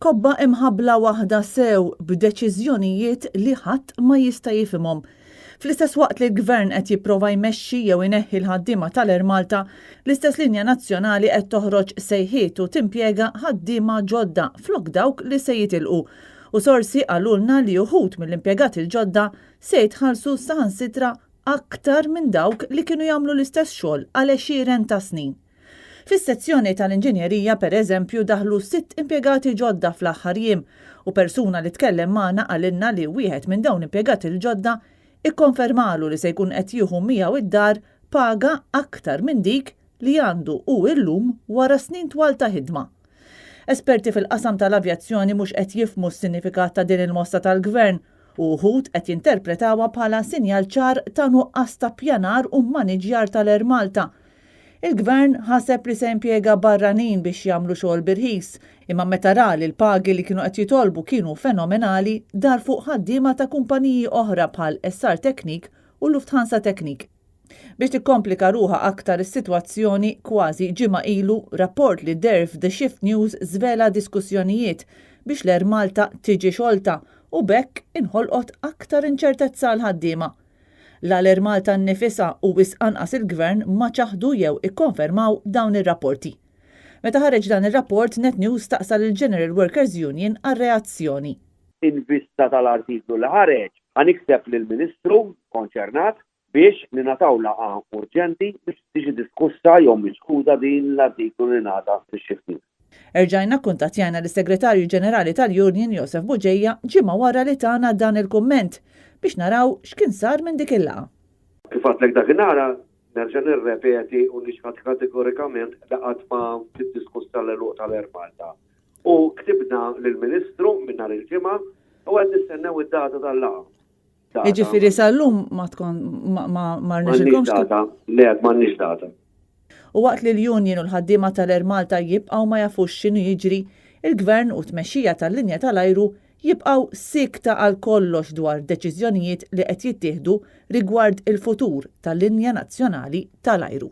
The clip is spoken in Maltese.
Kobba imħabbla waħda sew b'deċiżjonijiet li ħadd ma jista' jifhimhom. Fl-istess waqt li l-Gvern qed jipprova jmexxi jew ineħħi l-ħaddiema tal-Air Malta, l-istess linja nazzjonali qed toħroġ sejħiet u timpjega ħaddiema ġodda flok dawk li se jitilqu. U sorsi qalulna li uħud mill-impjegati l-ġodda se jitħallsu saħansitra aktar minn dawk li kienu jagħmlu l-istess xogħol għal għexieren ta' snin. Fis-sezzjoni tal-inġinjerija, per eżempju, daħlu sitt impjegati ġodda fl-aħħar jiem u persuna li tkellem magħna qalilna li wieħed minn dawn l-impjegati l-ġodda ikkonfermalu li se jkun qed jieħu miegħu id-dar paga aktar minn dik li għandu hu illum wara snin twal ta' ħidma. Esperti fil-qasam tal-avjazzjoni mhux qed jifhmu s-sinifikat ta' din il-mossa tal-Gvern u wħud qed jinterpretawha bħala sinjal ċar ta' nuqqas ta' ppjanar u mmaniġjar tal-Air Malta. Il-Gvern ħaseb li se jimpjega barranin biex jagħmlu xogħol b'irħis, imma meta ra li l-pagi li kienu qed jitolbu kienu fenomenali, dar fuq ħaddiema ta' kumpaniji oħra bħal SR Technique u Lufthansa Technik. Biex tikkomplika ruħha aktar is-sitwazzjoni, kważi ġimgħa ilu, rapport li deher f'The Shift News żvela diskussjonijiet biex l-Air Malta tiġi xolta u b'hekk inħolqot aktar inċertezza għall-ħaddiema. La l-Air Malta nnifisha u wisq anqas il-Gvern ma ċaħdu jew ikkonfermaw dawn ir-rapporti. Meta ħareġ dan ir-rapport, Net News staqsa lill-General Workers Union għal reazzjoni. In vista tal-artiklu li ħareġ, ħa nikteb lill-Ministru konċernat biex ningħataw laqgħa urġenti biex tiġi diskussa jew miċħuda din l-artiklu li ngħata fix-Shift News. Erġajna kkuntattjajna lis-Segretarju Ġenerali tal-Union Josef Bugeja ġimgħa wara li tana dan il-kumment biex naraw x'kien sar minn dik il-laqgħa. Kif għedtlek dakinhar, nerġa' nirrepeti u niċħad kategorikament li qatt ma ġiet diskussa l-għeluq tal-Air Malta. U ktibna lill-Ministru minn nhar il-Ġimgħa u qed nistennew id-data tal-laqgħa. Jiġifieri sal-lum ma tkun ma ma rnexxilkomx. Data, le għad m'għandniex data. U waqt li l-union u l-ħaddiema tal-Air Malta jibqgħu ma jafux x'inhu jiġri, il-Gvern u t-tmexxija tal-linja tal-ajru jibqgħu siekta għal kollox dwar deċiżjonijiet li qed jittieħdu rigward il-futur tal-linja nazzjonali tal-ajru.